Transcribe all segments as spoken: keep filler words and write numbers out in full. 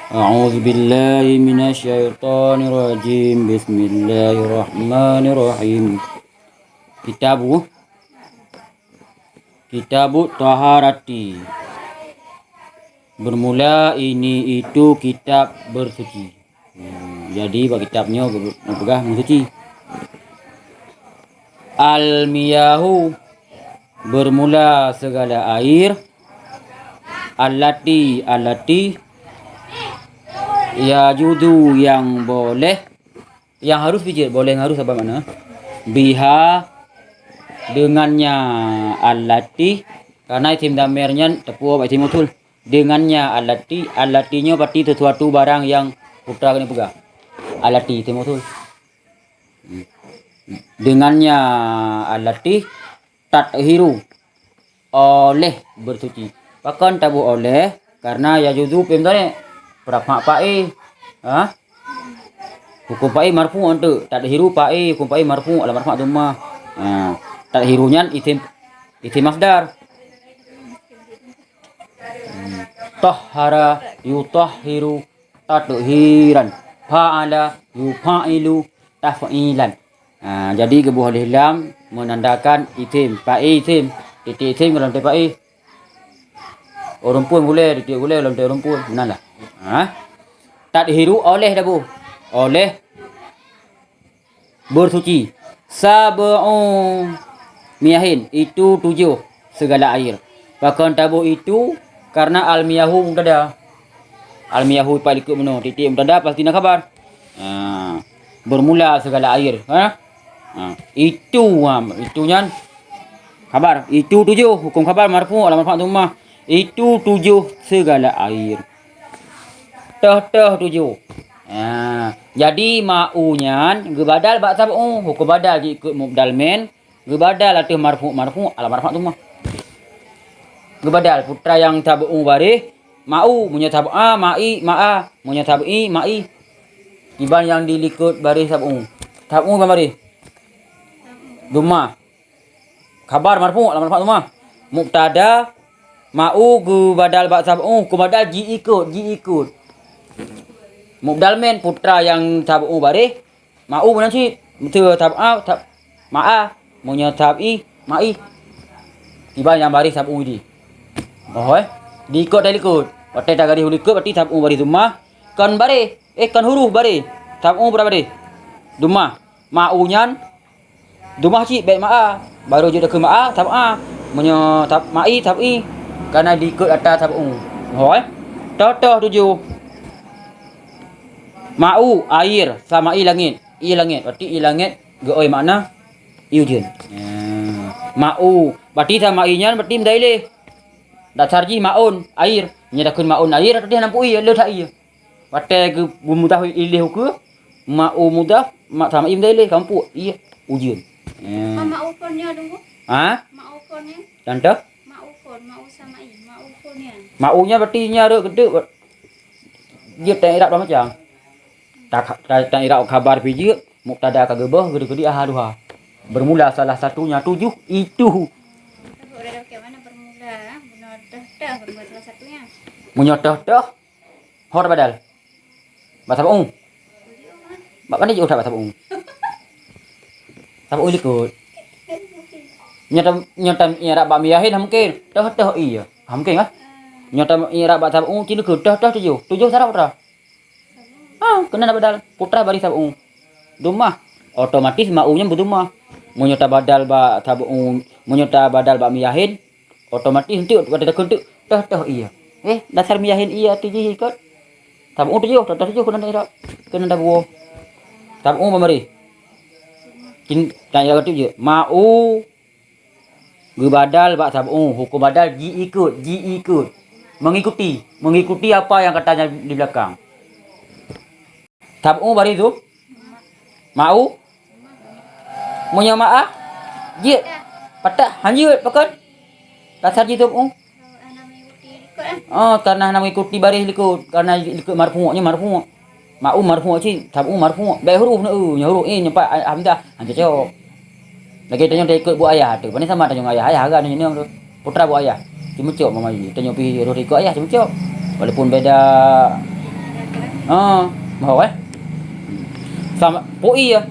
A'udzubillahi minasyaitonirrajim. Bismillahirrahmanirrahim. Kitabu, Kitabu Taharati. Bermula ini itu kitab bersuci. Hmm, jadi bak kitab nyoe geupeugah meusuci. Al-miyahu, bermula segala air. Allati, allati, yajuzu, yang boleh, yang harus pijit, boleh ngon harus apa makna? Biha, dengannya, allati, karena isim damir nyan teupeue bak isim mausul. Dengannya allati, allati nyoe berarti sesuatu barang yang putra keuneuk peugah. Allati isim mausul. Dengannya allati tathiru, oleh bersuci. Pakon taboh oleh? Karena yajuzu fi'il mudhari'. Rafa' fa'il. Ha? Hukum fa'il marfu' untuk tathiru fa'il, hukum fa'il marfu', alam rafa' dhammah. Ha. Tathiru nyan isim, isim masdar. Tahhara, yutahhiru, tathiran. Fa'ala, yufa'ilu, taf'ilan. Ha, jadi geuboh alif lam menandakan isim, fa'il isim, titik isim golom fa'il. Ureueng phon gulée, titik gulée golom ureueng phon. Meunan lah. Ha? Tathiru oleh taboh. Oleh bersuci. Sab'u miyahin, itu tujuh segala air. Pakon taboh itu? Karena al-miyahu mubtada. Al-miyahu pat likot meunoe, titik mubtada pasti na khabar. Ha, bermula segala air. Ha? Ha, itu, ha, itu nyan khabar. Itu tujuh, hukum khabar marfu', alam rafa' dhammah. Itu tujuh segala air. Toh-toh tujoh. Ha, jadi ma'u nyan geubadal bak sab'u, huköm badal jiikot mubdal min, geubadal ateueh marfu', marfu', alamat rafa' dhammah. Geubadal putra nyang sab'u baréh, ma'u, meunyoe sab'a, ma'i, ma'a, meunyoe sab'i, ma'i. Kiban nyang dilikot baréh sab'u. Sab'u kiban baréh? Dhammah. Khabar marfu', alamat rafa' dhammah. Mubtada, ma'u geubadal bak sab'u, huköm badal jiikot, jiikot. Mubdal min putra nyang sab'u baréh, ma'u meunan cit. Meuseu sab'a, sab-, ma'a, meunyoe sab'i, ma'i. Kiban nyang baréh sab'u di. Oh, eh. Diikot dan likot. Watée tagaréh u likot, berarti sab'u baréh dhammah. Kon baréh, eh, kon huruf baréh. Sab'u bra baréh? Dhammah. Ma'u nyan dhammah cit, bèk ma'a. Barô jeuet takheun ma'a, sab'a. Meunyoe sab-, ma'i, sab'i. Kana diikot ata sab'u. Ho, eh? Toh-toh tujoh. Ma'u, air, sama'i, langét. Ie langét, berarti ie langét geuoi makna ie ujeuen. Ya. Ma'u, berarti sama'i nyan berarti mubtada iléh. Dasar jih ma'un, air. Meunyoe takheun ma'un air, berarti hana mupuk ie, le that ie. Watée geu-, geumudaf iléh ukeue, ma'u mudaf, ma-, sama'i mubtada iléh, ka mupuk ie ujeuen. Ya. Ma-, ma'u phon nyoe, Teungku? Ha? Ma'u phon nyoe? Contoh? Ma'u phon, ma'u sama'i, ma'u phon nyan. Ma'u nyan berarti nyan rhot keudeuk, jeuet tan i'rab dua macam. Ta-, ta-, tan i'rab khabar pih jeuet, mubtada ka geuböh, geudi-geudi ahaduha. Bermula salah satunya tujoh itu. Udah, udah, oke, mana bermula, ah? Bermula toh-toh, bermula salah satunya. Meunyoe toh-toh, ho tabadal. Bak sab'u. Bak mana jeuet that bak sab'u? Sab'u likot. Nyoe tam-, nyoe tam-, i'rab bak miyahin hana mungken. Toh-toh ie. Ha, mungken kah? Nyoe tam-, i'rab bak sab'u ci likot. Toh-toh tujoh. Tujoh saraf putra. Ha, keunan tabadal. Putra baréh sab'u. Dhammah. Otomatis ma'u nyan beudhammah. Meunyoe tabadal bak sab'u, meunyoe tabadal bak miyahin, otomatis enteuk watée takheun enteuk, toh-toh ie. Eh, dasar miyahin ie ateueh jih ikot. Sab'u tujoh, toh-toh tujoh keunan i'rab. Keunan tabuo. Sab'u ban baréh. Cin-, tan i'rab keuteuk jeuet. Ma'u geubadal bak sab'u, huköm badal jiikot, jiikot. Mengikuti, mengikuti apa yang katanya di belakang. Sab'u baréh tu? Ma'u? Meunyoe ma'a? Jeuet. Patah, han jeuet, pakon? Dasar jih sab'u. Oh, karena hana mengikuti baréh likot, karena likot marfu', nyan marfu'. Ma'u marfu' cit, sab'u marfu'. Bèk huruf na, nyoe huruf, eh, nyoe pat hamzah, han cocok. Lagèe tanyoe taikot buet ayah tu. Pane sama tanyoe ngon ayah. Ayah agam tanyoe tu. Putra buet ayah. Cumeucok mama jih. Tanyoe pih roh ikot ayah cumeucok. Walaupun beda Ha, mohon, eh. Sama, pu'i ya.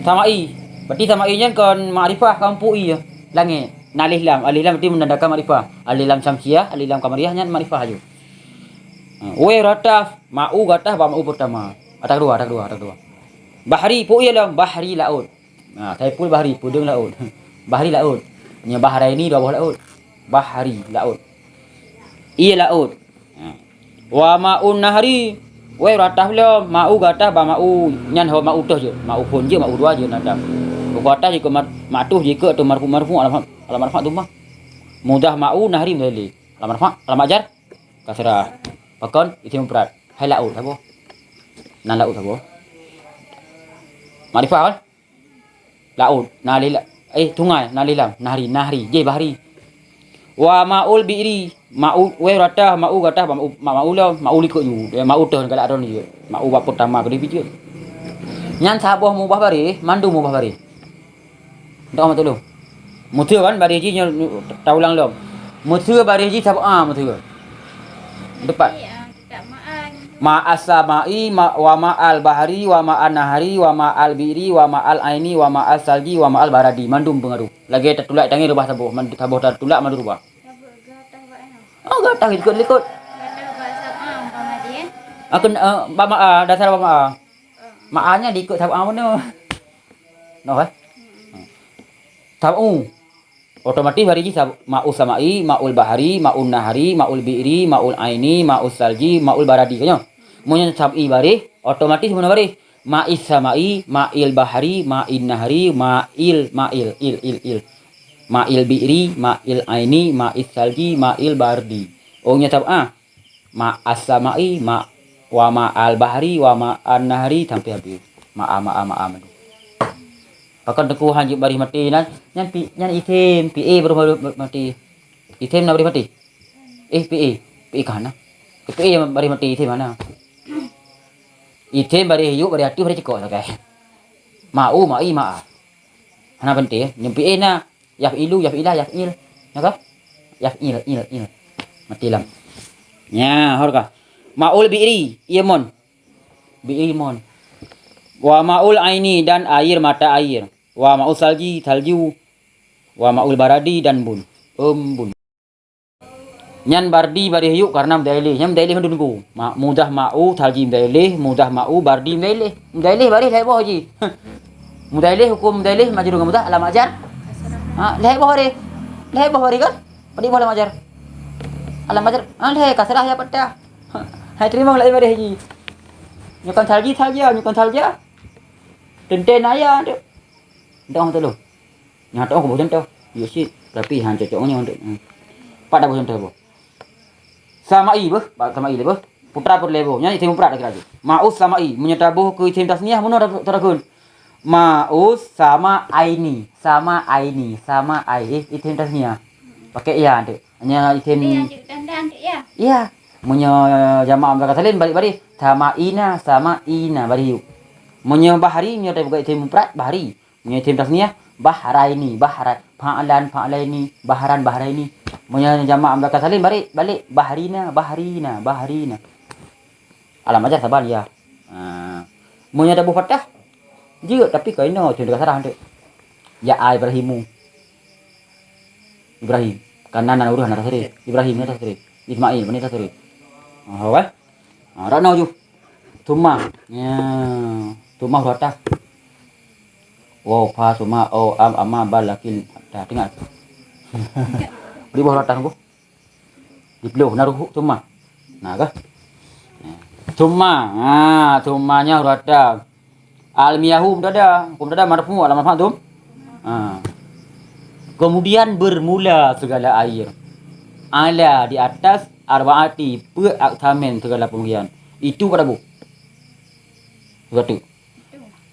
Sama'i. Berarti sama'i nyan kon makrifah, kon pu'i ya. Langit. Na alif lam. Alif lam berarti menandakan makrifah. Alif lam syamsiah, alif lam qamariyah nyan makrifah aju. Ha, wéh rata, ma'u gata ba ma'u pertama. Ata kedua, ata kedua, ata kedua. Bahri, pu'i ya lam, bahri laôt. Ha, Saiful Bahri, peudeueng laôt. Bahri laôt. Nyan bahraini dua boh laôt. Bahri laôt. Ié laôt. Ha. Wa ma'un nahri, wéh rata lom, ma'u gata ba ma'u, nyan ho ma'u toh jeuet. Ma'u phon jeuet, ma'u dua jeuet na dam. Buku atas jikeu mat-, ma'tuf jikeu atau marfu, marfu, alamat, alamat rafa' dhammah. Mudah ma'u nahri mudahil. Alamat rafa', alamat jar kasrah. Pakon isim mufrad. Hai laôt saboh. Nan laôt saboh. Makrifah kan? Laôt, na alif la-, eh, sungai, na alif lam, nahri, nahri, jih bahri. Wa ma'ul bi'ri, ma'u, wéh rata, ma'u gata, ma'u, ma'u lom, ma'u likot ju, eh, ma'u toh galak droe jeuet, ma'u bak pertama keudeh jeuet. Nyan saboh mubah bareh, mandum mubah bareh. Entah mah tulung. Meuseu kan bareh jih nyoe taulang lom. Meuseu bareh jih sab'a meuseu. Tepat. Ma'as sama'i, ma-, wa ma'al bahri, wa ma'an nahri, wa ma'al bi'ri, wa ma'al aini, wa ma'as salji, wa ma'al baradi. Mandum peungaruh. Lagèe tatulak tangieng rubah saboh, man-, saboh tatulak mandum rubah. Oh, gatah likot-likot. Akan, eh, ba ma'a, dasar ba ma'a. Ma'anya likot sab'a beuna. Noh, eh? Sab'u. Otomatis bareh jih sab-, ma'us sama'i, ma'ul bahri, ma'un nahri, ma'ul bi'ri, ma'ul aini, ma'us salji, ma'ul baradi, kan nyoe? Meunyoe sab'i bareh, otomatis meunoe bareh. Ma'is sama'i, ma'il bahri, ma'in nahri, ma'il, ma'il, il, il, il. Ma'il bi'ri, ma'il aini, ma'is salji, ma'il bardi. Oh, nyoe sab'a. Ma'as sama'i, ma-, wa ma'al bahri, wa ma'an nahri, sampai habéh. Ma'a, ma'a, ma'a, ma'a. Pakon teungku han jeuet bareh maté nyan, nyan pi-, nyan item, pi'e baru, baru maté. Item na bareh maté? Eh, pi'e, pi'e ka hana. Eh, pi'e nyang bareh maté item hana. Item bareh yuk, bareh ateuh, bareh cekok sagai. Ma'u, ma'i, ma'a. Hana penting, eh. Nyang pi'e na. Yaf'ilu, yaf'ilah, yaf'il. Nyo ka? Yaf'il, il, il. Maté lam. Nya, hor ka. Ma'ul bi'ri, ié mon. Bi'ri mon. Wa ma'ul aini, dan air mata air. Wa ma'ul salji, salju. Wa ma'ul baradi, dan bun. Embun. Nyan bardi bareh yuk karena mudahil. Nyan mudahil mandum teungku. Ma-, mudah ma'u, salji mudahil, mudah ma'u, bardi mudahil. Mudahil bareh lhèe boh jih. Mudahil huköm mudahil majrur ngon mudah alamat jar. Ha, lhèe boh bareh. Lhèe boh bareh kan? Padum boh alamat jar? Alamat jar. Ha, lhèe kasrah ya fathah. Ha, hai teurimong lhèe bareh jih. Nyoe kan salji, salja, nyoe kan salja. Teuntèe na ya, tu. Dong tu lu. Nyan toh boh contoh. Yuk sit, tapi han cocok nyoe untuk, hmm. Pat dah boh contoh boh. Sama'i beuh, ba sama'i lé beuh. Putra peureulèe boh. Nyan item mufrad dah kira laju. Ma'us sama'i, meunyoe taboh keu item tasniah, bunoe ta-, tarakheun. Ma'us sama aini, sama aini, sama ai, eh, item tasniah. Pakai ya tu. Hanya item. Iya. Meunyoe jamak mudzakkar salim, balik-balik. Sama'ina, sama'ina, balik yuk. Meunyoe bahri, meunyoe taboh keu item mufrad, bahri. Meunyoe item tasniah, bahraini, bahra-, fa'lan, fa'laini, bahran, bahraini. Meunyoe jamak mudzakkar salim, balik, balik, bahrina, bahrina, bahrina. Alamat jar saban ya. Ha. Meunyoe taboh fathah, jeuet, tapi keu inoe, item teuka sarah tu. Ya Ibrahimu. Ibrahim. Kanan na ureueng na tasrif. Ibrahim na tasrif. Ismail na tasrif. Oh, kan? Ha, rana ju. Tsumma. Ya. Tsumma huruf atas. Waw, fa, tsumma, o, am, amma, bal, lakin. Dah, dengar. Beri bawah huruf atas, Bu. Di peuluh, na huruf tsumma. Na kah? Ya. Tsumma. Ha, tsummanya huruf atas. Al-miyahu mubtada, hukum mubtada marfu', alamat rafa' dhom-, ha. Kemudian bermula segala air. Ala di atas, arba'ati, peuet, aqsamin, segala pembagian. Itu pada bu. Satu.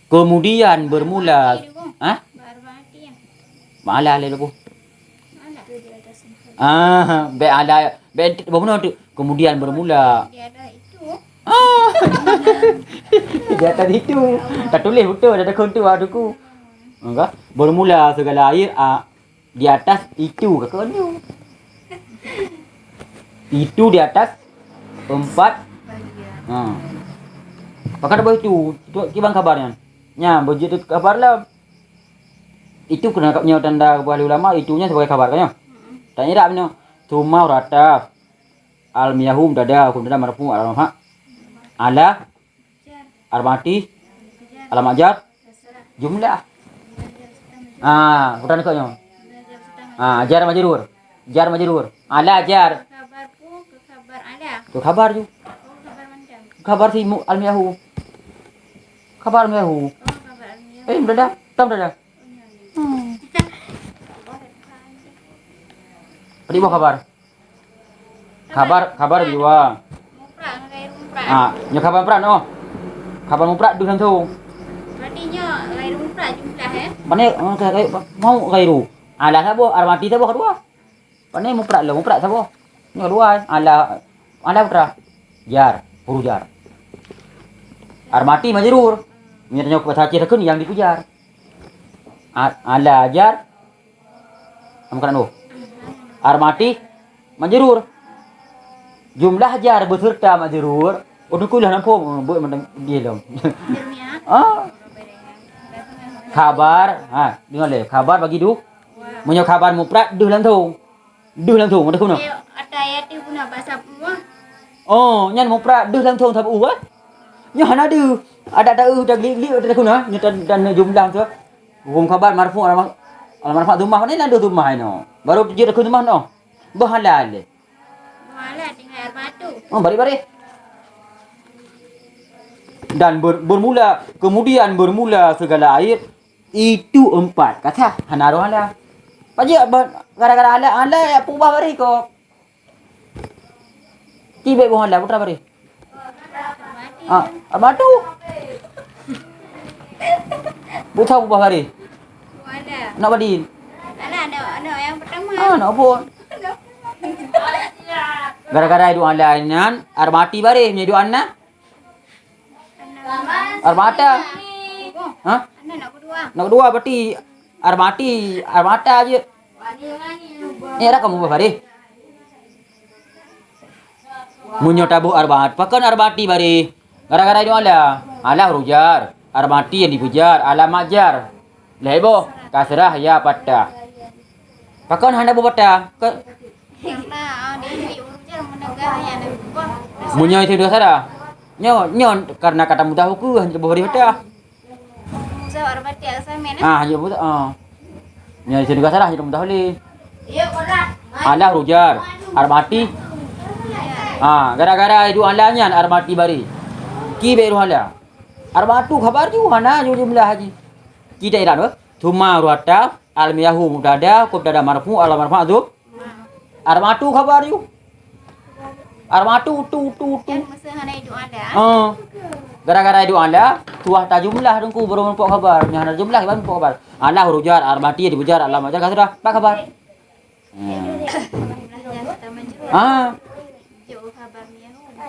Kemudian bermula, ha? Ma'ala lé leubeh. Ah, bèk ada, bèk boh bunoe tu. Kemudian bermula. Di atas itu. Ah. Di atas itu. Tatuléh beutôi, ada kontu ah, duku. Enggak. Bermula segala air, ah, di atas itu, kata dia. Itu di atas empat. Ha. Maka boh itu, itu kiban khabar nyan. Nya, beujeuet keu khabar lah. Itu keuneuk nyoe tanda keubah lé ulama, itu nyan sebagai khabar kan nyoe. Tan irab nyoe. Tsumma urata. Al-miyahu mubtada, hukum mubtada marfu, alamat marfa'. Ala, alamat, alamat jar, jumlah. Ah, udah dekat nyoe. Ah, jar majrur. Jar majrur. Ala jar. Khabar pu ke khabar ala? Tu khabar tu. Oh, khabar macam. Khabar si mu-, al-miyahu. Khabar al-miyahu. Oh, khabar al-miyahu. Eh, mubtada. Tam mubtada. Hmm. Tadi buah khabar. Khabar, khabar dua. Mufrad ngon ghairu mufrad. Ah, nyoe khabar mufrad noh. Khabar mufrad deuh langsung. Berarti nyoe ghairu mufrad jumlah, eh? Mana, eh, ghairu, mau ghairu. Ala saboh, armati saboh kedua. Pane mufrad lom, mufrad saboh. Nyoe dua, ala, ala putra. Jar, huruf jar. Armati majrur. Nyoe tanyoe bahasa Aceh takheun nyang dipujar. A-, ala jar. Am kan oh. Armati majrur. Jumlah jar beserta majrur. Oh, tu kulah nampak, buat macam dia lom. Ah. Khabar, ha, dengar le. Khabar bagi du. Meunyoe khabar mufrad deuh langsung. Deuh langsung, ada guna. Eh, ada ayat tu guna bahasa semua. Oh, nyan mufrad deuh langsung sabu, eh? Nyoe hana deuh. Ada tak, eh, dah glik-glik, ada guna. Nyoe dan, dan jumlah tu. Hukum khabar marfu, alamat, alamat marfu dhammah. Ni ada dhammah ino. Baru tujuh ada dhammah no. Bah halal. Bah halal tinggal batu. Oh, bari-bari. Dan ber-, bermula, kemudian bermula segala air, itu empat kata hana roh anda. Pajak ba-, gara-gara ala, ala ya pubah bari ko. Tibek boh anda putra bari. Ah, abah tu. Buta pubah bari. Nak badin. Anak, anak, anak yang pertama. Ah, nak pun. Gara-gara hidup ala nan, armati bari, hidup anak. Armata. Ha? Anak nak kedua. Nak kedua berarti armati, armata je. Ni ada kamu bah bari. Meunyoe taboh arbaat, pakon arbaati bari? Gara-gara nyoe ala. Ala huruf jar. Arbaati nyang dipujar, alamat jar. Lhèe boh, kasrah ya patah. Pakon hana boh patah? Ke- Karena, ah, dia jadi huruf jar menegah ya, ada boh. Meunyoe itu dua sara. Nyoe, nyoe karena kata mudah uku hanya boh bari patah. Mudah arbaati asal men, eh? Ah, hanya boh, ah. Nyoe itu dua sara hanya mudah le. Ala huruf jar. Arbaati. Ah, gara-gara itu ala nyan arbaati bari. Ki bek ruh ala. Arbaatu khabar ju hana ju jumlah haji. Kita iran weh. Tsumma ruhata, al-miyahu mubtada, mubtada marfu, alamat marfu, arbaatu khabar ju. Arbaatu, tu, tu, tu. Kan masa hana hidup ada. Ah. Gara-gara hidup ala, tuah ta jumlah dengku baru meupok khabar. Nyang hana jumlah baru meupok khabar. Ala huruf jar, arbaati dipujar, alamat jar kasrah, empat khabar. Hmm. Ah.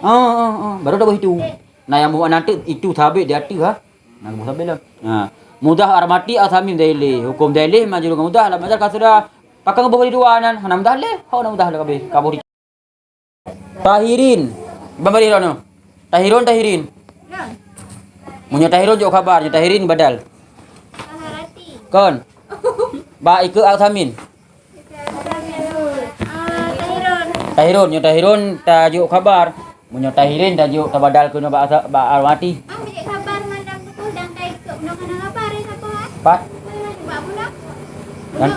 Ah, ah, ah. Baru dah itu. Nah, yang buat nanti itu sabit di hati ha. Nah, buat sabit lah. Nah, mudah arbaati asami dalil. Hukum dalil majrur mudah alamat jar kasrah. Pakon boh bari dua nan, hana mudah le. Hau na mudah le kabeh. Kaboh di Tahirin. Bang bari rono. Tahirun, tahirin. Meunyoe tahirun jok khabar, nyoe tahirin badal. Kon. Ba ike asamin. Tahirun, nyoe tahirun tajok khabar. Meunyoe tahirin tajok tabadal keu ba asa-, ba arbaati. Pat? Kan?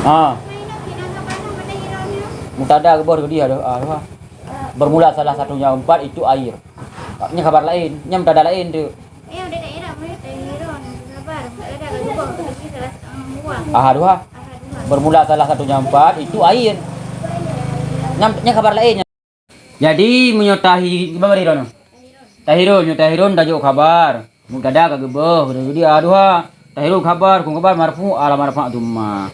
Ha. Mubtada geuboh tadi ada, ah, apa? Bermula salah satunya empat itu air. Nyan khabar lain, nyan mubtada lain tu. Ah, dua. Bermula salah satunya empat itu air. Nyan, nyan khabar lain. Jadi, meunyoe tahi-, kiban bari droeneuh? Tahirun, nyoe tahirun tajok khabar. Mubtada ka geuboh, jadi aduha. Tahirun khabar, hukum khabar marfu, alamat rafa' dhammah.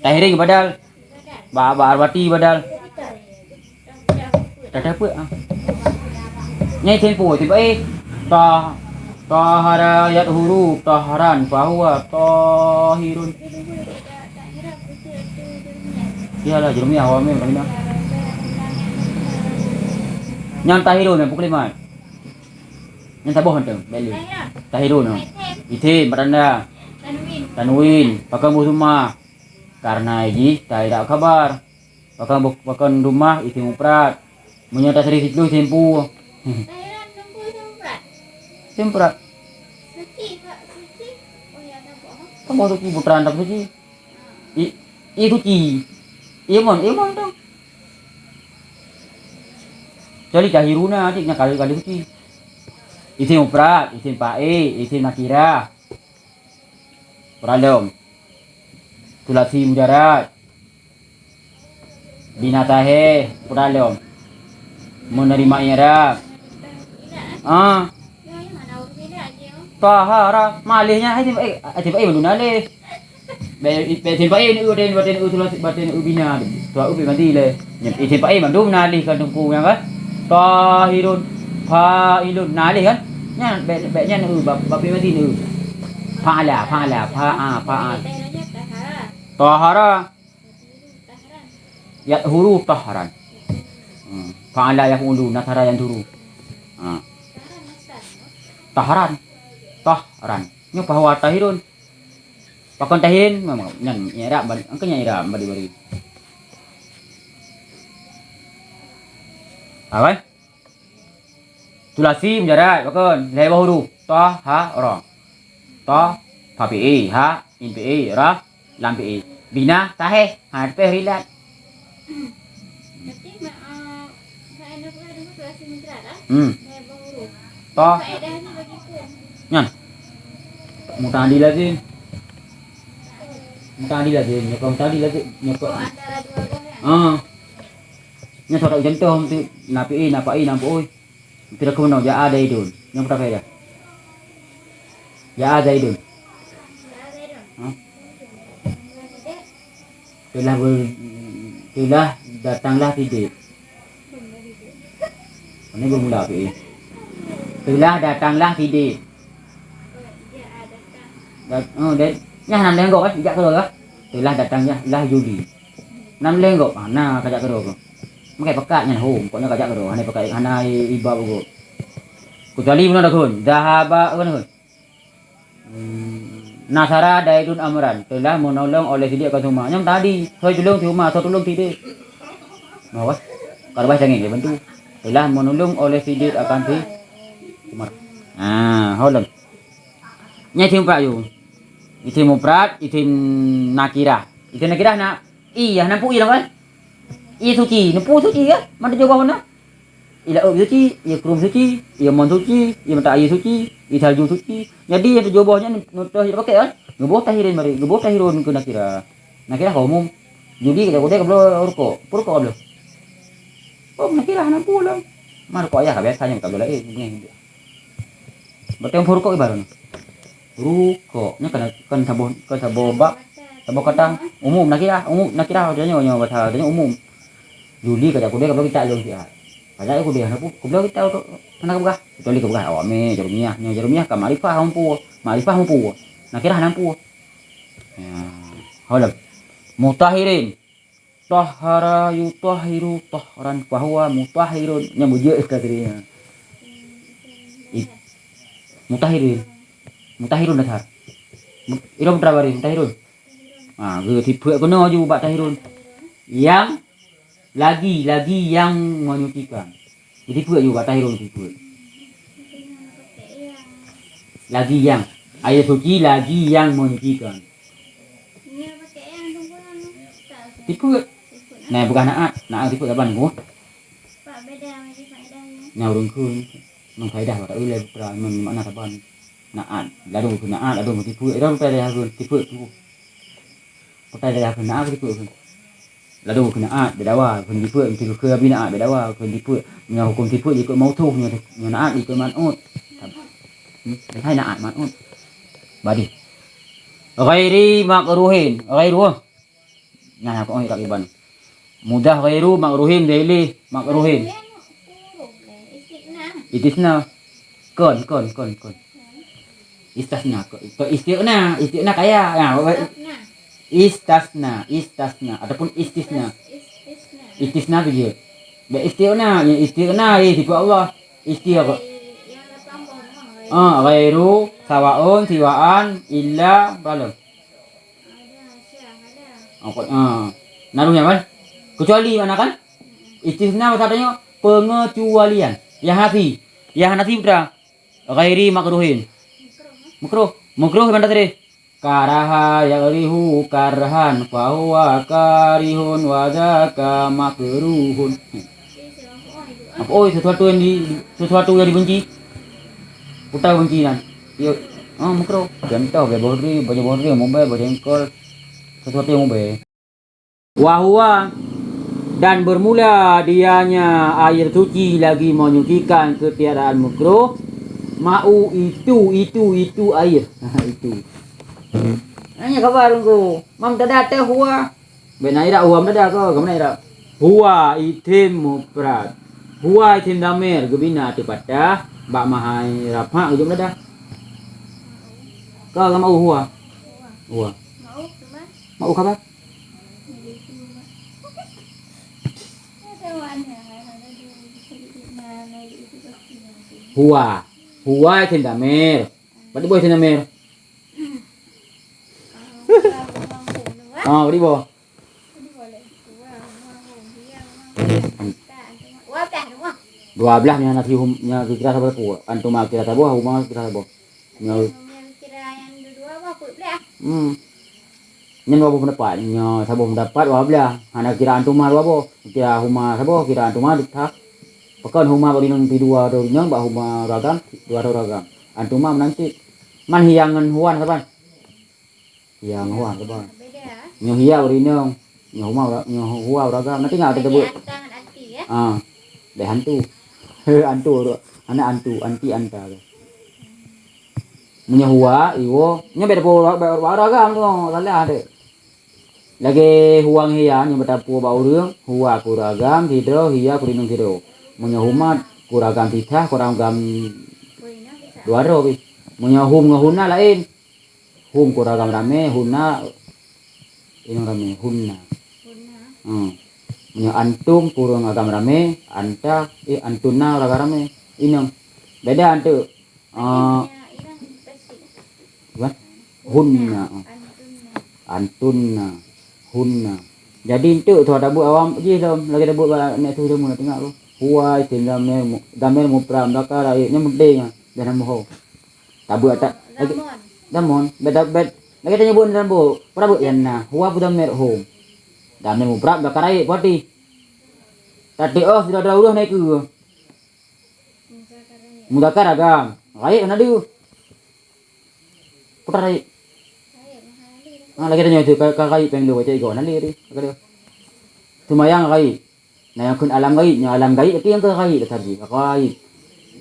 Tahirin badal. Ba, ba arbaati badal. Dah dapet ah. Nyai tempo, tempo eh. Ta-, tahara yathuru tahran, fahuwa tahirun. Iyalah, jurumiyah, awal mim, kami dah. Nyan Tahirun, nyan pukul lima. Nyan saboh mantong, bèk lé. Tahirun, oh. Item, Batanda. Tanwin. Pakon boh dumah. Karena jih, ta-, tidak kabar. Pakon boh, pakon dumah, item mufrad. Meunyoe tasyrif siplôh, item pu. Item mufrad. Saboh suci, putra antap suci. I, i suci. Iya mon, iya mon tu. Kecuali Tahiruna, cit, nyan kali-kali suci. Item mufrad, item fa'il, item nakirah. Peuralom. Sulasi mujarrad. Bina sahih, peuralom. Meuneurimong i'rab. Ah. Tahara, malih nyan, hai, eh, eh, eh, mandum na lé. Bèk, bèk item fa'il neu, baten, baten neu, sulasi, baten neu bina. Tuha u pih mati lé. Nyan item fa'il mandum na lé kan teungku nyan kan. Tahirun, fa'ilun, na lé kan. Nyan bèk, bèk nyan neu, bab, bab pih mati neu. Fa'ala, fa'ala, fa'a, fa'al. Tahara. Yathuru tahran. Hmm. Fa'ala yaf'ulu, nasara yanshuru. Ha. Tahran. Tahran. Nyoe bahwa tahirun. Pakon tahirin, memang nyan i'rab bari, angka nyan i'rab bari-bari. Apa? Sulasi mujarrad, pakon? Lhèe boh huruf. Ta, ha, ra. Ta, fa fi'i, ha, in fi'i, ra, lam fi'i. Bina, sahih. Ha, teupeh rilat. Berarti ma-, eh, faedah pula dengan sulasi mujarrad, ah? Hmm. Lhèe boh huruf. Ta. Faedahnya bagi ku. Nyan. Muta'addi lazim. Muta'addi lazim. Nyoe kon muta'addi lazim. Nyoe kon. Oh, antara dua boh ya? Ah. Nyan saboh contoh tu, na fi'i, na fa'i, na maf'ul. Kira keunoe, ja'a Zaidun. Nyang peurtama ya. Ja'a Zaidun. Ha? Telah ber-, telah datanglah Siddiq. Ini bermula fi'i. Telah datanglah Siddiq. Dat-, oh, dan, nyan hana lhèe gob, eh, jak keudroe, eh. Telah datangnya lah Yuli. Nam lhèe gob, ah, na kajak keudroe. Makai pakat nyan hom, pokoknya kajak keudroe. Hana pakai, hana i-, iba buku. Kecuali bunoe dah kun. Zahaba, apa dah kun? Hmm, nasara Zaidun Amran. Telah menolong oleh Siddiq akan Umar. Nyang tadi, soe tulông si Umar, soe tulông Siddiq. Nah, wah. Kalau bahasa ni, dia bantu. Telah menolong oleh Siddiq akan si Umar. Ah, holom. Nyan isim mufrad yue. Isim mufrad, isim nakirah. Isim nakirah na i, ya, nampu i lam kan? I suci, nampu suci ya? Mana jawab mana? I laôt suci, i krueng suci, i mon suci, i mata air suci, i salju suci. Jadi nyang tujoh boh nyan nutoh jeuet pakai kan? Geuboh tahirin bari, geuboh tahirun keu nakirah. Nakirah keu umum. Judi ka jak kudée ka bloe rukok. Peue rukok ka bloe? Oh, nakirah nampu lom. Ma rukok ayah ka biasa nyan ka bloe laén. Beutôi phon rukok ibarat nyoe. Rukok nyoe kan, kan saboh, kan saboh bak, saboh kata umum nakirah, umum nakirah tanyoe, nyoe bahasa tanyoe umum. Juli ka jak kudée ka bloe kitab lôn siat. Ka jak kudée hana pu-, ka bloe kitab tu hana ka peugah. Kecuali ka peugah awak mé, jarumiyah, nyoe jarumiyah ka makrifah mampu, makrifah mampu. Nakirah nampu. Ya. Holom. Mutahirin. Tahara yutahiru tahran fahuwa mutahirun. Nyan beujeuet ka tadi. It-, mutahirin. Mutahirun dah that. Mu-, ira putra baris mutahirun. Ha, geutipeuet keunoe ju bak tahirun. Yang lagi, lagi yang menyucikan. Jadi peuet ju bak tahirun peuet. Lagi yang. Air suci lagi yang menyucikan. Tipeuet. Nah, peugah naat. Naat tipeuet saban ku. Nah, ureueng kheun. Memang faedah bak ulée putra, memang makna saban. Naat. Ladôm keu naat, ladôm keu tipeuet. Ladôm faedah keu tipeuet ku. Pakai daya keunaat keu tipeuet kheun. Ladôm keunaat bèk dawa, kheun tipeuet, meusti keu abi naat bèk dawa, kheun tipeuet. Meunyoe hukôm tipeuet jikheun mausuf, nyoe, nyoe naat jikheun man'ut. Hmm, hai naat man'ut. Badi. Ghairi makruhin, ghairu. Nyan aku oi tak iban. Mudah ghairu makruhin, deli makruhin. Istisna. Kon, kon, kon, kon. Istisna, kok, kok istiqna, istiqna kaya. Nah, wa-, istasna, istasna, ataupun istisna. Istisna tu je. Bèk istighna, ya istighna, eh, sifat Allah. Istigh-, ah, ghairu, sawaun, siwaan, illa, balum. Ah, ko-, ah. Naruh nyan kan? Kecuali mana kan? Istisna bahasa tanyoe pengecualian. Yang nafi. Yang nafi putra. Ghairi makruhin. Makruh. Makruh mana tadi? Karaha yagrihu karhan fahuwa karihun wa dzaka makruhun. Apa oi sesuatu yang di, sesuatu yang dibenci? Putra benci kan? Yuk. Ah, makruh. Contoh, baju bohri, baju bohri, mobile, baju engkol. Sesuatu yang mobile. Wa huwa, dan bermula dianya air suci lagi menyucikan ketiadaan makruh, ma'u itu, itu, itu air. Itu. Hanya khabar engko. Mam tada teh huwa. Bèk na i'rab huwa tada ko, kamu na i'rab. Huwa isim mufrad. Huwa isim dhamir geubina ateueh fathah, bak mahai rafa geujok tada. Ka, ka ma'u huwa. Huwa. Ma'u khabar. Huwa. Huwa isim dhamir. Badi boh isim dhamir. Ah, badi boh. Dua belah nyan nasi hum, nyan kira saboh. Antuma kira saboh, huma kira saboh. Nyan. Hmm. Nyan dua boh pendapat. Nyan saboh pendapat dua belah. Hana kira antuma dua boh. Kira huma saboh, kira antuma dik tah. Pakon huma bak inong pi dua droe inong, bak huma ureueng agam, dua droe ureueng agam. Antuma meunan cit. Man hiya ngon huwa saban. Hiya ngon huwa saban. Nyoe hiya bak inong, nyoe huma, nyoe huwa ureueng agam. Nanti nggak ada tebut. Ah, deh hantu. Hantu, anak hantu, anti anta. Meunyoe huwa, iwo, nyoe beda po ba-, ba-, ba-, ragam tu, salah deh. Lagèe huwa ngon hiya, nyoe beutapu bak ureueng, huwa keu ragam sidroe, hiya keu inong sidroe. Meunyoe huma keu ragam sisah, keu ragam dua droe pih. Meunyoe hum ngon hunna laén. Hum keu ragam ramé, hunna inong ramé, hunna. Hmm. Meunyoe antum keu ureueng agam ramé, anta, eh, antunna ureueng agam ramé, inong. Beda antu. Ah. Gimana? Hunna. Antunna. Hunna. Jadi enteuk tu ada buet awam jih lom, lagèe ada buet bak nek tu jameun tengok tu. Huwa isim dhamir mu-, dhamir mufrad mudzakkar ghaib. Nyan penting ah. Jangan bohong. Tabuet tak lagi. Dhamon. Beda bed. Lagèe tanyoe buet dalam buet. Peurabot yan na. Huwa bu dhamir hum. Dhamir mufrad mudzakkar ghaib, berarti. Tadi oh sudah ada ureueng naik ke. Mudzakkar agam. Ghaib hana deuh. Putra ghaib. Ah, lagèe tanyoe tu ka, ka ghaib péng dua baca igo hana lé tu. Ka deuh. Seumayang ghaib. Nah, nyang kheun alam ghaib, nyoe alam ghaib, tapi nyang keu ghaib tadi. Ghaib.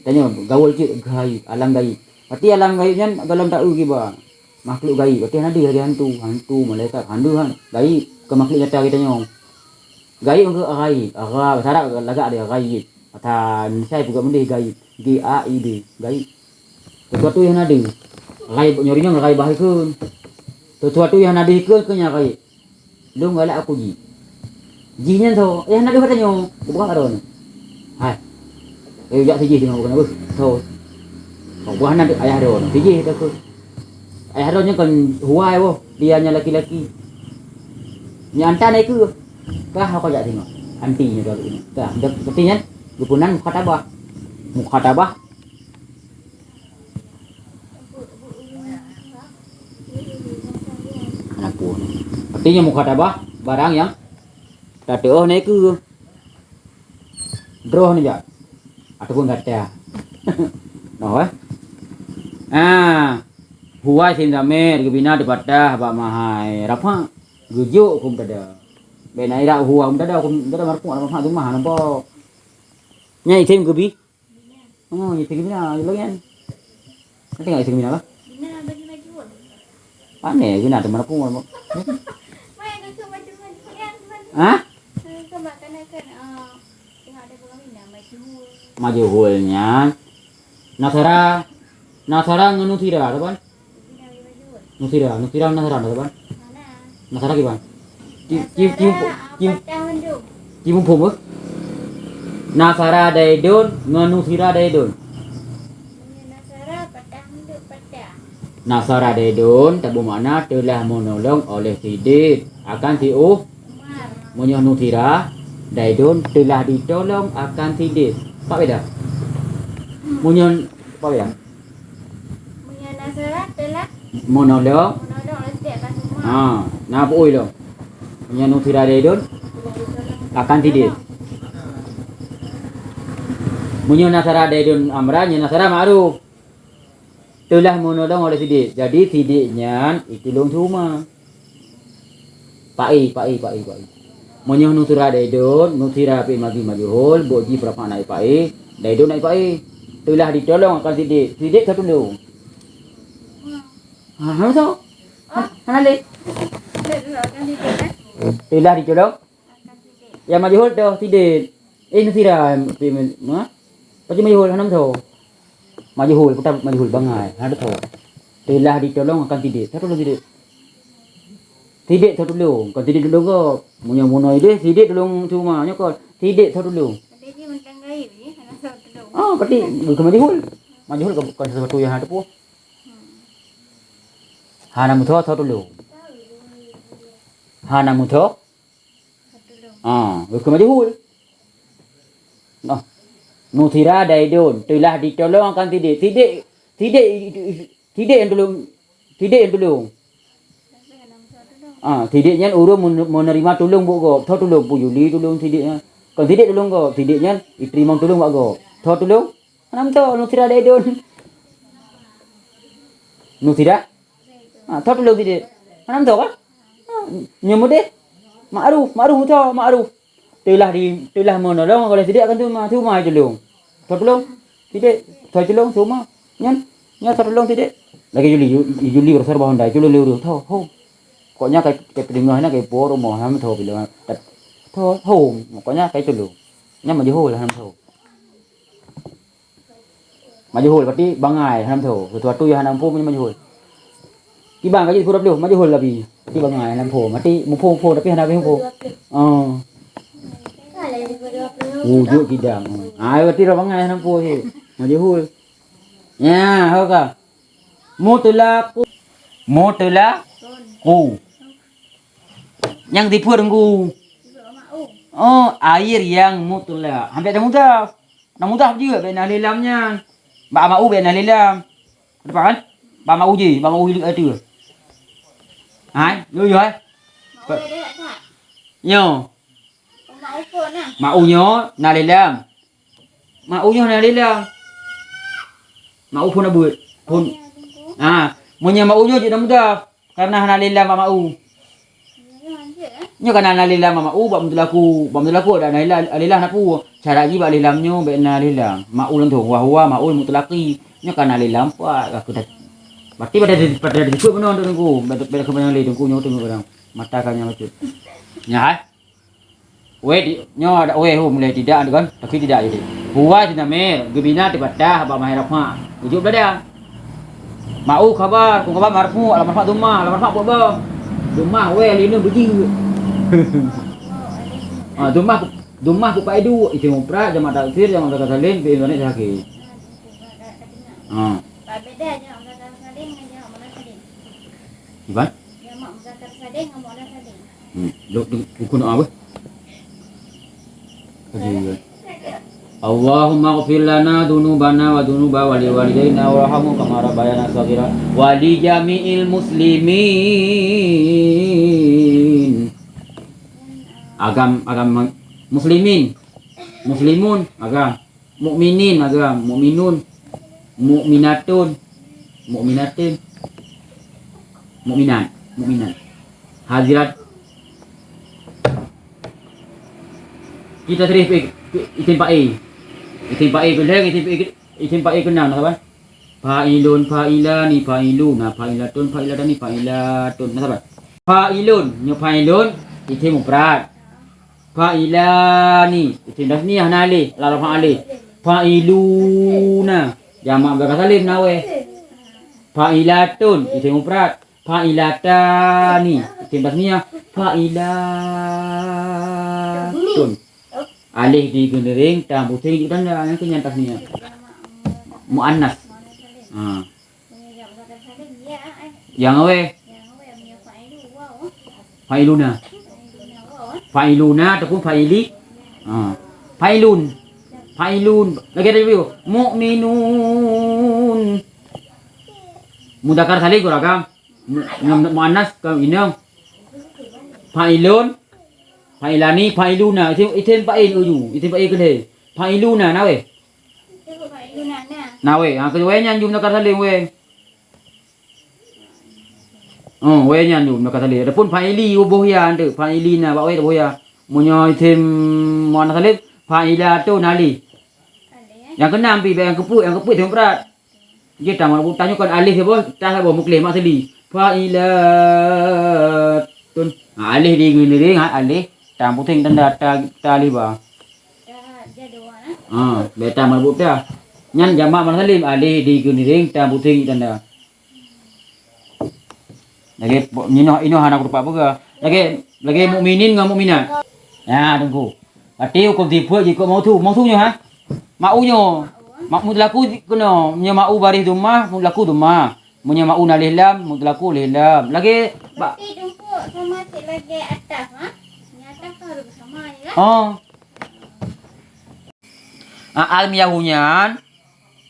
Tanyoe gaul cit ghaib, alam ghaib. Berarti alam ghaib nyan golom taeu kiban. Makhluk ghaib, berarti hana deuh lagèe hantu, hantu, malaikat, hana deuh han. Ghaib, bukan makhluk nyata geutanyoe. Ghaib nyang keu ghaib, gha-, bahasa Arab lagak dia ghaib. Bahasa Indonesia peugah mendeh gaib. G A I B, gaib. Sesuatu nyang hana deuh. Ghaib nyoe rinong ghaib bah ikheun. Sesuatu nyang hana deuh ikheun keu nyang ghaib. Lôn galak aku jih. Jih nyan tho, eh, hana deuh gata nyoe. Bukan aro ni. Hai. Eh, jak sijih tengok bukan apa. Tho. Kau buah hana deuh ayah aro ni. Sijih tu aku. Ayah aro nyan kon huwai boh. Dia nyan laki-laki. Nyan anta na ikeu. Kah aku jak tengok. Anti nyoe tu aku tengok. Kah, berarti nyan geupeue nan mukhatabah. Mukhatabah. Anapun. Artinya mukhatabah barang nyang tateuoh na ikeu. Droe nijak. Ataupun gata. Noh, eh. Ah. Huwa isim dhamir geubina dipadah bak mahai rafa. Geujok hukum tada. Bèk na i'rab huwa hukum tada, hukum tada marfu' rafa' dhammah nampak. Nyan isim geubi. Oh, ya, isim bina, ya, lagi kan. Nanti nggak isim bina lah. Bina bagi majhul. Aneh, bina teman aku. Mai aku majhul, majhul, ya, teman. Hah? Ke makanan kan, ah, tengok ada bunga bina, majhul. Majhulnya. Nasara, nasara ngon nusira, apa? Nusira, nusira nasara, apa? Nasara kiban? Ci, ci, ci, ci, ci muphom beuh? Nasara Zaidun ngon Nusira Zaidun. Meunyoe Nasara, patah meuduek patah. Nasara Zaidun tabu makna teulah meunolong oleh Siddiq akan si U-, Umar. Meunyoe Nusira Zaidun teulah ditolong akan Siddiq. Apa beda? Meunyoe, apa beda? Meunyoe Nasara teulah meunolong. Meunolong oleh Siddiq akan si Umar. Ha, na peue lom? Meunyoe Nusira Zaidun akan Siddiq. Meunyoe Nasara Zaidun Amran, nyoe Nasara Ma'ruf. Teulah meunolong oleh Siddiq. Jadi Siddiq nyan itulông si Umar. Pa'i, pa'i, pa'i, pa'i. Meunyoe Nusira Zaidun, Nusira fi'il madhi majhul, buet jih peurapa naib pa'i, Zaidun naib pa'i. Teulah ditolong akan Siddiq. Siddiq tatulông. Ha, hana soe? Ha, hana lé. Teulah ditolong. Nyang majhul toh Siddiq. Eh, Nusira, pi-, ma? Pacé majhul, hana meusoe. Majhul, peue ta majhul bangai, hana teusoe. Teulah ditolong akan Siddiq. Soe tulông Siddiq? Siddiq soe tulông, kon Siddiq tulông gob. Meunyoe bunoe idéh, Siddiq tulông si Umar, nyoe kon Siddiq soe tulông. Berarti dia mentang gaib je, hana soe tulông. Ah, berarti bukan majhul. Majhul kon, kon sesuatu nyang hana teupeue. Hmm. Hana meusoe, soe tulông. Hana meusoe. Soe tulông. Ah, bukan majhul. Nah, Nusira Zaidun teulah ditolong akan Siddiq. Siddiq, Siddiq, Siddiq nyang tulông, Siddiq nyang tulông. Ah, Siddiq nyan ureueng men-, menerima tulông bak gob. Soe tulông? Pu Yuli tulông Siddiq nyan. Kon Siddiq tulông gob, Siddiq nyan iteurimong tulông bak gob. Soe tulông? Hana meusoe, Nusira Zaidun. Nusira? Ha, soe tulông Siddiq? Hana meusoe kah? Ha, nyoe meudeh. Ma'ruf, Ma'ruf meusoe, Ma'ruf. Teulah di, teulah meunolong oleh Siddiq akan si Umar, si Umar tulông. Soe tulông? Siddiq. Soe tulông? Si Umar. Nyan, nyan soe tulông Siddiq. Lagèe Yuli, Yu-, Yuli rasa bah Honda, tulông lé ureueng. Tho, ho. Pokoknya kai, kai peudeungoe na kai po rumoh, hana meusoe bilong. Tho, ho. Pokoknya kai tulông. Nyan majhul, hana meusoe. Majhul, berarti bangai, hana meusoe. Sesuatu nyang hana muphom majhul. Kiban ka jeuet sikureueng ploh, majhul tapi. Berarti bangai, hana muphom. Berarti muphom-muphom tapi hana muphom. Oh. Wujud kidang. Ah, berarti dah bangai, hana muphom cit. Majhul. Ya, ho ka. Mutlaqu. Mutlaqu. Nyang sifeut teungku. Oh, air yang mutlak. Hampir dah mudah. Na mudhaf jeuet bèk na alif lam nyan. Bak ma'u bèk na alif lam. Ada paham kan? Bak ma'u jih, bak ma'u hileuk ateueh. Hai, yo yo hai. Nyoe. Ma'u nyoe na alif lam. Ma'u nyoe na alif lam. Ma'u phon na buet. Phon. Ha, meunyoe ma'u nyoe jeuet na mudhaf. Karena hana alif lam bak ma'u. Nyoe kan hana alif lam bak ma'u, bak mutlaqu. Bak mutlaqu ada alif lam, alif lam na peue? Syarat jih bak alif lam nyoe bèk na alif lam. Ma'u langsông, wa huwa ma'ul mutlaqi. Nyoe kan alif lam pat ka keuh dah. Berarti pada, pada disebut beuna teungku. Pada, pada keuh beuna lé teungku nyoe teungku kadang. Mata ka nyang bacut. Nyan hai. Weh, di, nyoe ada weh, oh, mulai tidak, kan? Tapi tidak jadi. Huwa sinamé, geubina teupeugah bak mahé rafa'. Ujuk belada. Ma'u khabar, kong khabar marfu', alam rafa' dhammah, alam rafa' buet bang. Dhammah, weh, linu beujeuet. Ah, dhammah, dhammah buet paidu, isim mufrad, jamak taksir, jamak mudzakkar salim, fi'il mudhari' sahih. Ah. Apa beda jamak mudzakkar salim dengan jamak muannas salim? Gimana? Jamak mudzakkar salim dengan muannas salim. Hmm. Dok, dok, buku nak apa? Tadi, ya. Allahumma ighfir lana dzunubana wa dzunuba wali walidaina warhamhum kama rabbayana shaghira wa li jami'il muslimin. Agam, agam muslimin. Muslimun, agam. Mukminin, agam. Mukminun. Mukminatun. Mukminatin. Mukminat. Mukminat. Hadirat. Kita terus pe-, pe-, isim fa'il. Isim fa'il keulhèe, isim fa'il ke-, isim fa'il keunam, na saban? Fa'ilun, fa'ilani, fa'iluna, fa'ilatun, fa'ilatani, fa'ilatun. Na saban? Fa'ilun, nyoe fa'ilun, isim mufrad. Fa'ilani, isim tasniah na alif, la rafa' alif. Fa'iluna, jamak mudzakkar salim na weh. Fa'ilatun, isim mufrad. Fa'ilatani, isim tasniah. Fa'ilatun. Alif di geuneuréng, ta puseng di tanda, nyang keu nyan tasniah. Muannas. Ha. Nyang awai. Failuna. Failuna ataupun faili. Ha. Failun. Failun. Lagèe tadi, mukminun. Mudzakkar salim keu ragam. Mu-, mu-, muannas keu inong. Failun. Failani, failuna. Item, item fa'il uju. Item fa'il keudeh. Failuna, na weh? Na weh. Ha, keu weh nyan ju mudzakkar salim weh. Oh, weh nyan ju mudzakkar salim. Adapun fa'ili, boh ya, ante. Fa'ilina, bak weh boh ya. Meunyoe item muannas salim, fa'ilatun alif. Nyang keunam pi, nyang keupeuet, nyang keupeuet item mufrad. Jih ta marbutah nyoe kon alif saboh, ta saboh mukhleh mak seuli. Fa'ilatun. Ha, alif di geuneuréng, ha, alif. Ta puseng tanda ta, ta alif ba. Ha, beta marbutah. Nyan jamak muannas salim, alif di geuneuréng, ta puseng tanda. Lagèe po-, nyoe, inoe hana kutupat peugah. Lagèe, lagèe mukminin ngon mukminat. Ya, teungku. Berarti huköm sifeut jikôt mausu-, mausu nyoe, ha? Ma'u nyoe. Ma-, mutlaku keunoe. Meunyoe ma'u baréh dhammah, mutlaku dhammah. Meunyoe ma'u na alif lam, mutlaku alif lam. Lagèe ba- Berarti teungku sama cit lagèe ataf, ha? Nyang ataf kan harus sama je, kan? Oh. Ah, almiyahu nyan,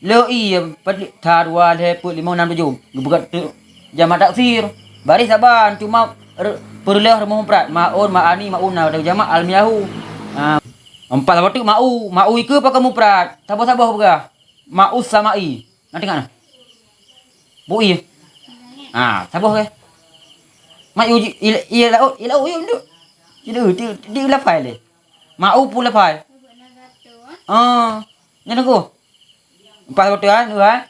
le i, peuet, sa, dua, lhèe, peuet, limong, nam, tujoh. Geupeugah tu jamak taksir. Baréh saban, cuma re-, peureulèe rumoh mufrad. Ma'un, ma'ani, ma'una, jamak almiyahu. Ah, empat saboh teuk ma'u. Ma'u ikeue pakon mufrad. Saboh-saboh peugah. Ma'us sama'i. Na teuingat na? Bui. Ah, saboh ke? Ma'u ji-, i, i laôt, i laôt yum duk. Di, di, di lafai lé. Ma'u pu lafai. Ah, nyan aku. Empat saboh teuk, kan? Dua, kan?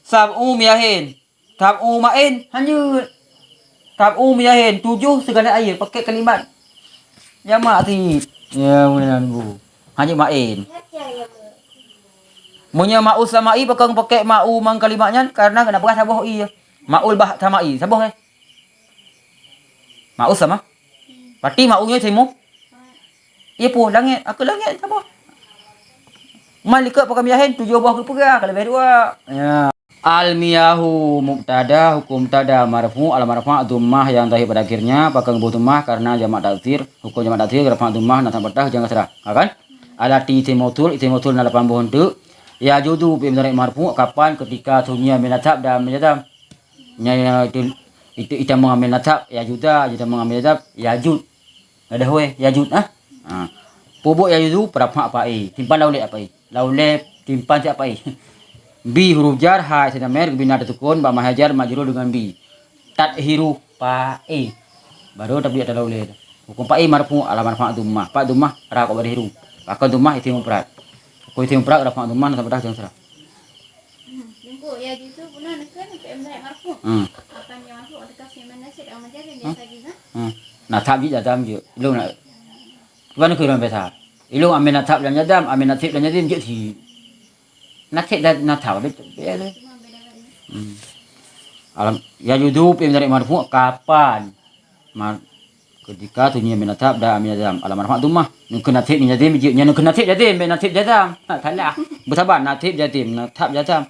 Sab'u miyahin. Sab'u ma'in, hanyut. Sab'u miyahin, tujoh segalon air, pakai kalimat jamak cit. Ya, meunan bu. Hanyut ma'in. Meunyoe ma'us sama'i, pakon pakai ma'u ngon kalimat nyan, karena keuneuk peugah saboh i. Ma'ul bah sama'i, saboh, eh? Ma'us sama. Pati ma'u nyoe simu. Iya pu, langét. Aku langét saboh. Man likot pakon miyahin, tujoh boh geupeugah, ka leubeh dua. Ya. Al-miyahu mubtada, huköm mubtada marfu', alamat rafa'na dhammah nyang zahir pada akhirnya, pakon geuboh dhammah karena jamak taksir, huköm jamak taksir, rafa'na dhammah, nasab fathah, jarra kasrah. Ha kan? Allati isim mausul, isim mausul na lapan boh teuk. Yajuzu fi'il mudhari' marfu', kapan, ketika, sumiya bin nasab dan bin jazam. Nyan, nyan itu, itu itamong amil nasab, yajuza, itamong amil nasab, yajud. Ada hue, yajud, ah. Ha. Peubuet yajuzu, peurafa' fa'e. Simpan laulé fa'e. Laulé simpan siap fa'e. Bi huruf jar, ha isim damir, geubina teusukon, ba mahai jar majrur deungon bi. Tathiru fa'e. Baru tabiat laulé. Huköm fa'e marfu', alamat rafa'na dhammah. Fa dhammah, ra kok baréh ru. Pakon dhammah isim mufrad. Huköm isim mufrad, rafa'na dhammah, nasab fathah, jarra kasrah. Hmm. Jungku, ya, justru pernah neken sampai mulai marfu'. Hmm. Akan yang marfu' atau kasih mana sih, yang macam ni, hmm, biasa juga. Hmm. Nasab jih jazam jih. Ilong nak. Tuan ke ilong biasa. Ilong ambil nasab dan jazam, ambil nasib dan jazim jih si. Nasib dan nasab, habis tu, biasa. Cuma beda kali. Hmm. Alam, yajuzu fi'il mudhari' marfu' kapan? Ma-, ketika sumiya bin nasab dan bin jazam. Alamat rafa'na dhammah. Ngon nasib ngon jazim, ngon nasib jazim, bin nasib jazam. Ha, salah. Beusaban, nasib jazim, nasab jazam.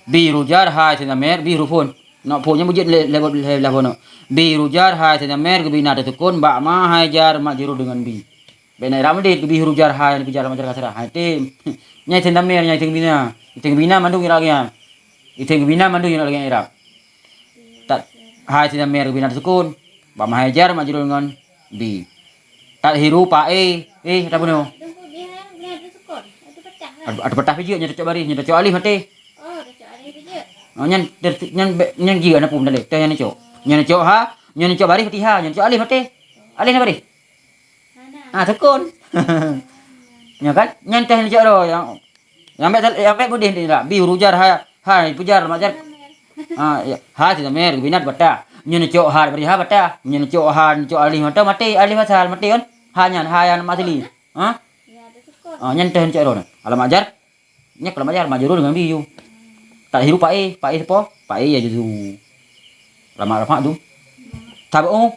Bi huruf jar, ha isim damir, bi hurufun. Nak phon nyang beujeuet lé, lé, lé, lé, lé, lé. Bi huruf jar, ha isim damir, geubina teusukon, ba mahai jar majrur deungon bi. Bèk na i'rab meudeh, bi huruf jar, ha nyang jar majrur kasrah. Ha item. Nyan isim damir, nyan isim geubina. Isim geubina mandum i'rab lagèe nyan. Isim geubina mandum i'rab lagèe nyan i'rab. Tat-, ha isim damir geubina teusukon. Ba mahai jar majrur ngon bi. Tathiru fa'e. Eh, ata bunoe? Ada, ada patah pijeuet, nyan tacok baréh, nyan tacok alif maté. Oh, nyan ter-, nyan be-, nyan jih na pun dalé. Teuh nyan tacok. Nyan tacok ha, nyan tacok baréh fatihah, nyan tacok alif maté. Alif na baréh? Ah, sukun. Nyan kan? Nyan teuh nyan tacok ro nyang Nyang bèk, nyang bèk beudeh ni lah. Bi huruf jar, ha, ha, ipujar, alamat jar. Ha, ya. Ha isim damir, geubina teupatah. Nyoe neucok ha, bri ha patah. Nyoe neucok ha, neucok alif mantong, maté, alif asal, maté kan? Ha nyan, ha nyang mak asli. Ha? Ha, nyan teuh neucok droe nyan. Alamat jar. Nyan alamat jar, majrur deungon bi. Tathiru fa'e, fa'e sapo? Fa'e yajuzu. Alamat rafa' tu. Tabu.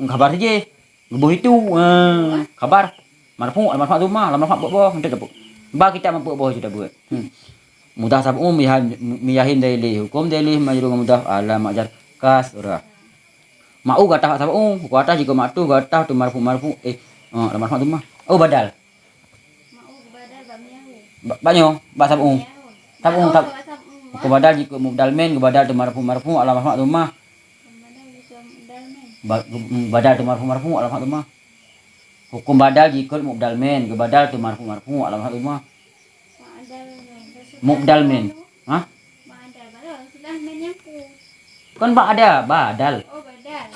Khabar saja. Geuboh itu, ha, khabar. Marfu' alam rafah dhammah, alam rafah peuet boh, enteuk tapeuet. Ba kitab meupeue boh ju tabeuet. Hmm. Mudah sab'un miyah-, miyahin dalil. Huköm dalil majrur ngon mudah alamat jar kasrah. Ma'u gata sab'un, huköm atah jikeuet ma'tuf gata teumarfu' marfu', eh, eh, alam rafah dhammah. Oh, badal. Ma'u badal ba miyahu. Ba, ba nyoe, ba sab'un. Miyahu. Sab'un, ma'u sab-, ba sab'un. Huköm badal jikeuet mubdal min, geubadal teumarfu' marfu', alam rafah dhammah. Huköm badal jikeuet mubdal min. Ba, mm, badal teumarfu' marfu', alam rafah dhammah. Huköm badal jikeuet mubdal min, geubadal teumarfu' marfu', alam rafah dhammah. Mubdal min. Hah? Kon ba'da, badal. Oh, badal.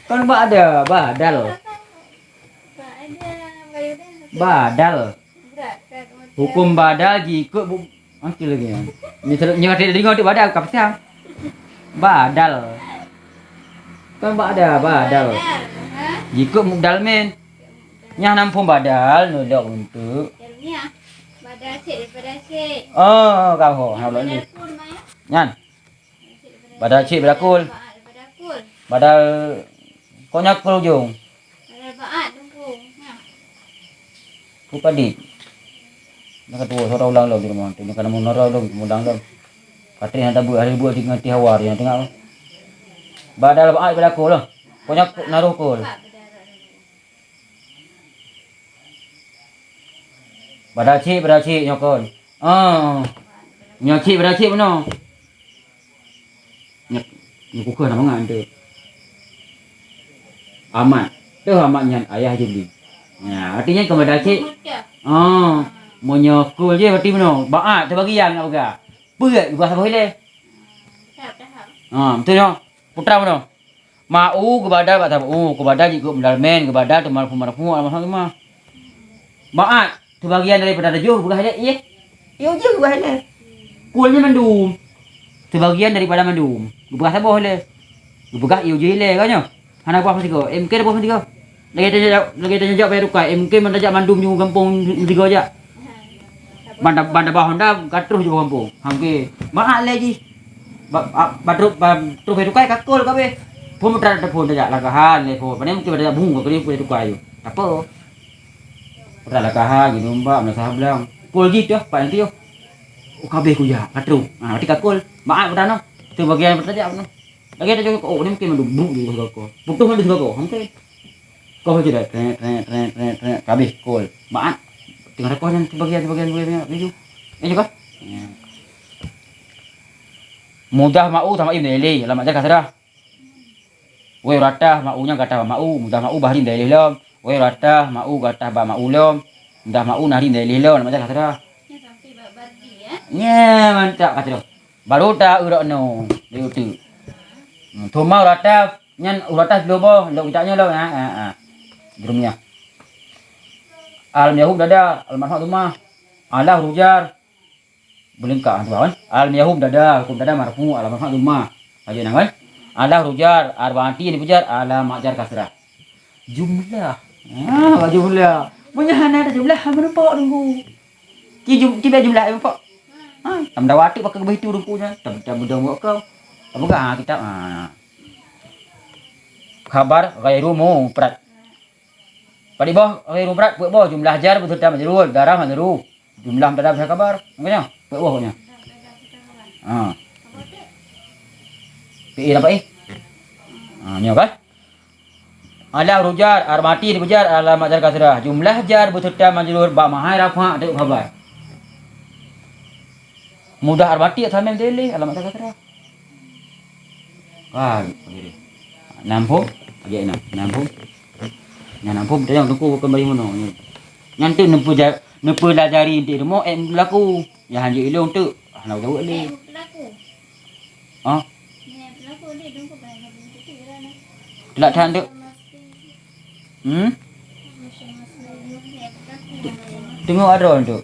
Kon ba'da, badal. Badal. Huköm badal jikeuet bu-, ah, tu lagi, ya. Ni sel-, nyoe tadi dengar tu badal, ka pesan. Badal. Kon ba'da, badal. Jikeuet mubdal min. Nyan na muphom badal, nulok untuk. Badal cek daripada cek. Oh, kau ho, ha, boleh. Badal pun, Mak, ya? Nyan. Badal cek badal kul. Badal kul. Badal kok nyan kul ujong. Badal ba'at ujong. Nah. Ku padit. Nyan ka tuwo, saudara ulang lom di rumoh tu. Nyan ka namun nara lom, ulang lom. Patrick hana buet, hari buet ngon ti hawa, nyan tengok. Badal ba'at badal kul lah. Kok nyan naruh kul. Badal cek, badal cek nyoe kon. Ah. Nyoe cek, badal cek bunoe. Nyoe, nyoe kukeuh na mangat tu. Amat. Teuh amat nyan ayah Jumli. Ya, artinya keu badal cek. Ah. Meunyoe kul je berarti bunoe. Ba'at teubagian nak peugah. Peuet geupeugah saboh ilée. Ah, beutôi nyoe. Putra bunoe. Ma'u geubadal bak sab'un, geubadal jikeuet mubdal min, geubadal teumarfu' marfu', alam rafah dhammah. Ba'at, seubagian daripada tujoh geupeugah ilée, ié. Ié ujong geupeugah ilée. Kul nyan mandum. Seubagian daripada mandum. Geupeugah saboh ilée. Geupeugah ié ujong ilée, ka nyoe. Hana geupeugah meusigoe. Eh, mungken geupeugah meusigoe. Lagée tajak, lagée tajak payah tukai. Eh, mungken ban tajak mandum ju gampông meusigoe jak. Ban, ban tabah honda ka troh ju gampông. Ha, mungken. Ba'at lé jih. Ba, ba, ba troh, ba troh payah tukai ka kul ka abéh. Phon putra phon tajak lakahan lé phon. Pane mungken ban tajak bungong ka kul payah tukai ju. Apa? Putra lakahan, geunumbak, meunasah blang. Kul jih tu, pat nyang tu. Oh, ka abéh kujak, ka troh. Ha, berarti ka kul. Ba'at putra noh. Tu bagian putra tajak noh. Lagée tajak, oh, ni mungken mandum bruk ju sigoe. Putoh mandum sigoe. Ha, mungken. Koh je dah, tret, tret, tret, tret, tret. Ka abéh, kul. Ba'at. Teungoh takoh nyan, seubagian, seubagian, seubagian, seubagian. Eh, juga. Ya. Mudah ma'u sama im lé, alamat jar kasrah. Wéh, uratah ma'u nyan gatah ma'u, mudah ma'u bah rim dalih lom. Wéh, uratah ma'u gatah ba ma'u lom. Mudah ma'u nah rim dalih lom, alamat jar kasrah. Nyan sampai bak bardi, ya? Nya, mantap kata tu. Baru ta urok no, di utu. Hmm, thumma uratah, nyan uratah dua boh, lok kita nyoe lom, ha, ha, ha. Jurumiyah. Al-miyahu dada, al-marfu' dhammah. Ala rujar. Beulengkap tu kan. Al-miyahu dada, huköm dada marfu', al-marfu' dhammah. Aja nang kan. Ala rujar, arba'ati ni pujar, alamat jar kasrah. Jumlah. Ha, jumlah. Meunyo hana ada jumlah, hana meureumpok teungku. Ci jum-, ci bak jumlah meureumpok. Ha, tam dawa tu pakai keubeue itu teungku nyan. Tam, tam mudah buat kau. Apa ha kitab? Ha. Khabar ghairu mufrad. Padum boh ghairu mufrad, peuet boh jumlah jar beuseureuta majrur, darah majrur. Jumlah mubtada beuseureuta khabar. Makanya, peuet boh nyan. Ha. Fi'il apa eh? Ha, nyoe kan? Ala rujar, arba'ati ni pujar, alamat jar kasrah. Jumlah jar beuseureuta majrur bak mahai rafa' teuh khabar. Mudah arba'ati sama dalih alamat jar kasrah. Ah, gitu. Nampung, lagi enam. Nampung. Nyan nampung tayang teungku bukan bagi mono. Nyan tu neupeuja-, neupelajari di rumoh, eh, berlaku. Ya, hanjeuet ilong tu. Hana gawe lé. Ha? Telat that tu. Hmm? Tengok ada tu.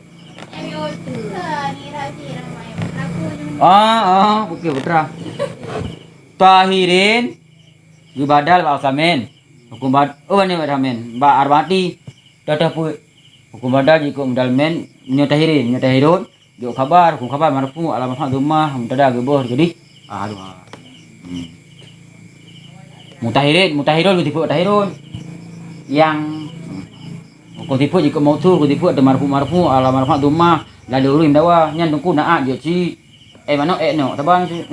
Ah, ah, okey, putra. Tahirin, geubadal bak samin. Hukum bad-, oh, ni bak samin. Bak arba'ati. Dah dah put. Hukum badal jikeuh mubdal min, meunyoe tahirin, meunyoe tahirun, jok khabar, hukum khabar marfu', alamat rafah dhammah, mubtada geuboh keudeh. Ah, dua. Hmm. Mutahirin, mutahirun, kutipeuet tahirun. Yang kutipeuet jikeuh mausu, kutipeuet teumarfu marfu, ala marfu dhammah, lalu ureueng dawa, nyan teungku naat jeuet cit. Eh, manok, eh, nok, saban cit.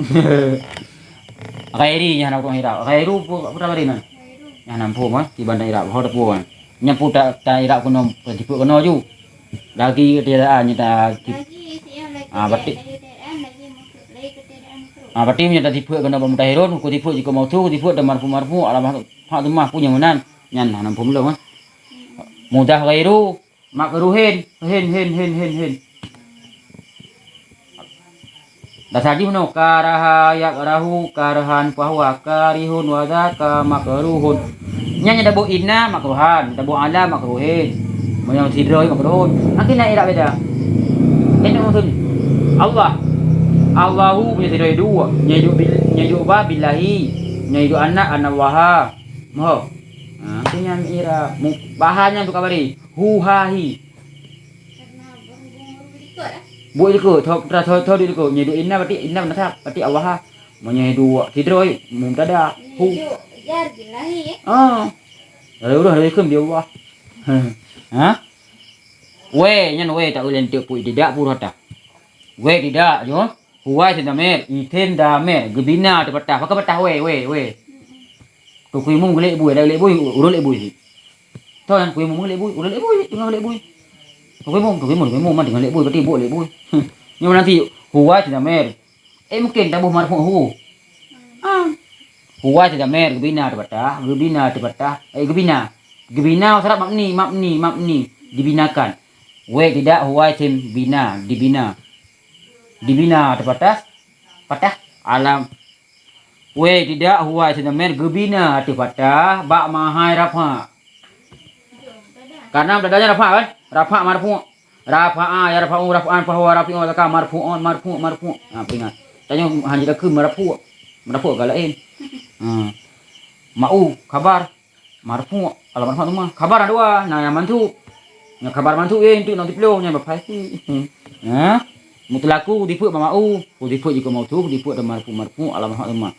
Ghairi, nyan hana ureueng irab. Ghairu, pu-, putra bari nan. Nyan hana muphom, eh, kiban dan irab, ho teupuan. Nyan pu ta, ta irab keunoe, teupeue keunoe ju. Lagi ketiadaan nyan ta, ah, berarti, ah, berarti nyan ta teupeue keunoe bak mutahirun, kutipeuet jikeuh mausu, kutipeuet dan marfu marfu, alamat hak teumah punya meunan. Nyan hana muphom lom, eh. Mudah ghairu, makruhin, hin, hin, hin, hin, hin. Dasar jih meunoe, karaha yakrahu karhan fahuwa karihun wa dzaka makruhun. Nyan nyang taboh inna makruhan, taboh ala makruhin. Meunyoe sidroe makruhun. Mungkin na i'rab beda. Itu maksud Allah. Allahu punya sidroe dua. Nyan duek bil-, nyan duek ba billahi. Nyan duek anak anallaha. Moho. Ha, tu nyan i'rab. Mu-, bahan nyan tu kabari. Hu ha hi. Buet likot, tho, tho, tho, tho di likot. Nyan duek inna berarti inna nasab, berarti Allah ha. Meunyoe duek sidroe mubtada. Hu. Nyan duek jar billahi, eh? Ah. Lalu udah dari kum di Allah. Ha? We, nyan we tak ulèe enteuk pui tidak pura ta. We tidak, jo. Huwa isim damir, isim damir, geubina teupeutah. Pakon peutah we, we, we. Keu kuimum geulék bui, ada geulék bui, ureueng lék bui sit. Toh nyan kuimum geulék bui, ureueng lék bui, teungoh lék bui. Keu kuimum, keu kuimum, keu kuimum, man teungoh lék bui, berarti buet lék bui. Nyoe nanti huwa isim damir. Eh, mungkin taboh marfu hu. Ah. Huwa isim damir, geubina teupeutah, geubina teupeutah, eh, geubina. Geubina, saraf mabni, mabni, mabni, dibinakan. We tidak huwa isim bina, dibina. Dibina teupeutah, peutah alam. We tidak huwa isim damir geubina ateueh peutah bak mahai rafa. Karena mubtadanya rafa kan? Rafa marfu. Rafa'a yarfa'u raf'an fahuwa rafi'un dzaka marfu'un, marfu', marfu'. Ha, peuingat. Tanyoe hana jiteuka marfu'. Marfu' ka laén. Ha. Ma'u khabar marfu', alamat rafa' dhammah. Khabar na dua, na nyang mansub. Nyang khabar mansub, eh, enteuk na siploh, nyan bak pasi. Ha? Mutlaqu dipeuet bak ma'u, dipeuet jikeuh mausu, dipeuet dan marfu', marfu', alamat rafa' dhammah.